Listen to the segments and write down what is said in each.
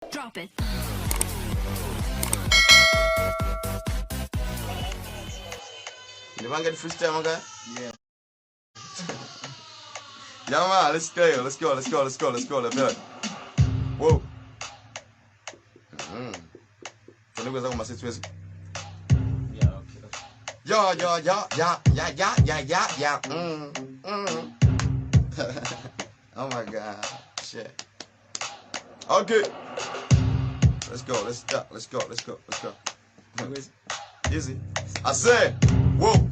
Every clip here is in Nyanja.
Drop it. Ndipange freestyle maka? Yeah. Yeah, man, let's go, let's go, let's go, let's go, let's go, let's go. Whoa. Funikuweza kuma situation. Yeah, okay. Yeah, yeah, yeah, yeah, yeah, yeah, yeah, yeah, yeah. Oh my God. Shit. Okay. Let's go, let's go, let's go, let's go, let's go. Easy. I said, whoa.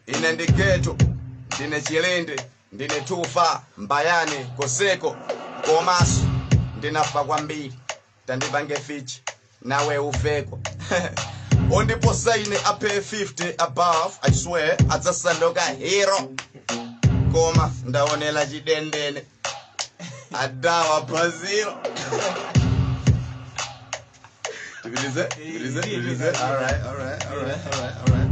Ine ndi ghetto, ndine chilinde, ndine tufa, mbayani, koseko, komaso, ndinafa kwambiri, tandipange fichi, nawe ufeko. Ondiposa ine ape 50 above, I swear, adzasanduka hero. Koma, ndaonela chidendene. Adawa Brazil. Tipitize, tipitize, tipitize. All right, all right, all right, all right, all right.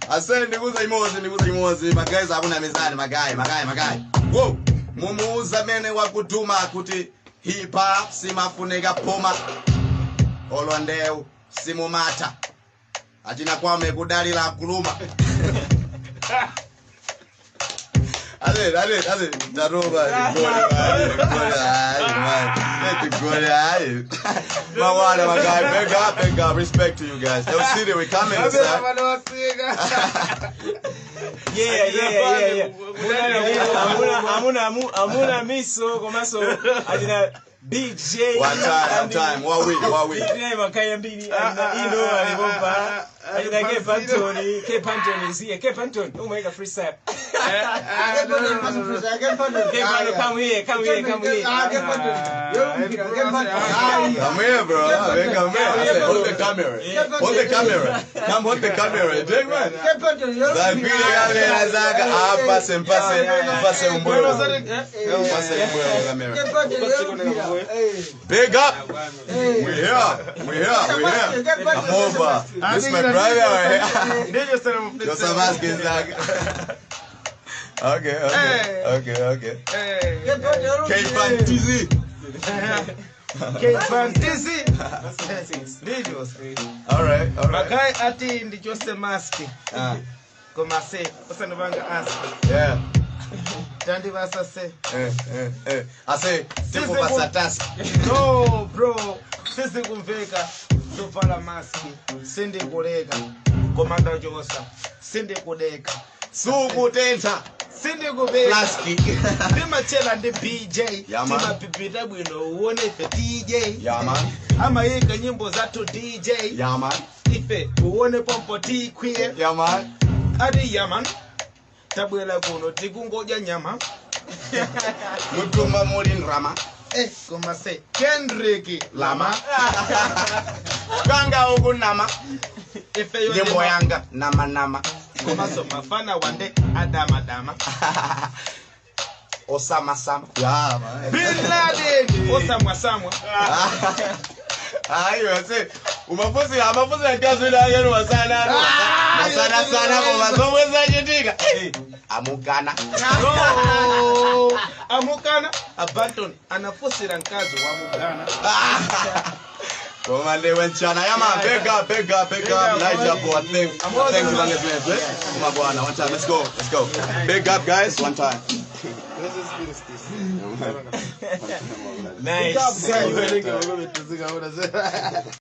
Ase ndikuza imozi, ndikuza imozi. Magayi akuna mizani, magayi, magayi, magayi. Whoa. Mumuuza mene wakutuma kuti hip hop simafunika puma. Olwa ndeu simumata. Achina kwame kudalila kuluma. Ale, ale, ale. Taroba, gole, gole, Mawana, my guy, big up, big up. Respect to you guys. El City, we coming, sir. Yeah. Amuna, amuna, amuna miso komanso achina Big J. One time, one time, one week, one week. Tinaye makaya mbili achina Ino alipopa. Achina K Pantoni, K Pantoni is here. K Pantoni, umeweka freestyle. K Pantoni, come here, come here, come here. Come here, bro. Man, come here. I said, hold the camera. Hold the camera. Come hold the camera. Take man. Zagwile kamera zaka. Ah, pase, mpase, mpase umbuyo. Mpase umbuyo kamera. Big up. We here. We here. We here. I'm over. This is my brother right here. Joseph Vasquez zaka. Okay, okay. Okay, okay. K-Fan TZ. K-Fan TZ. Ndivyo. All right, all right. Makai ati ndichose mask. Ah. Koma se usandipanga ask. Yeah. Tandivasa se. I say, tipo pasa task. No bro, sisi kumveka tovala mask sindikuleka koma ndachosa sindikudeka Sukutentha sindikubeka flaski. Ndimachela ndi BJ. Yeah, man. Timapipita bwino uone ife DJ. Yeah, man. Amayika nyimbo zathu DJ. Yeah, man. Ife uone pompo tikwiye. Yeah, man. Ati yaman tabwera kuno tikungodya nyama. Mutumba muli nrama. Koma se Kendrick Lama. Kanga ukunama. Ife yo Nyimbo yanga nama nama. Komaso mafana wande adamadama. Osama sama. Yeah, man. Bin Laden osamwa samwa. Ayo se umafuzi amafuzi akazi la yenu wasana. Masana sana koma zomwe zachitika. Amukana. No. Amukana Abanton anafusira mkazi wa mugana. Koma lewe nchana. Yeah, man, big up, big up, big up. Nice up, I think. I think you guys, eh? Come on, one time. Let's go. Let's go. Big up, guys. One time. Nice. Nice.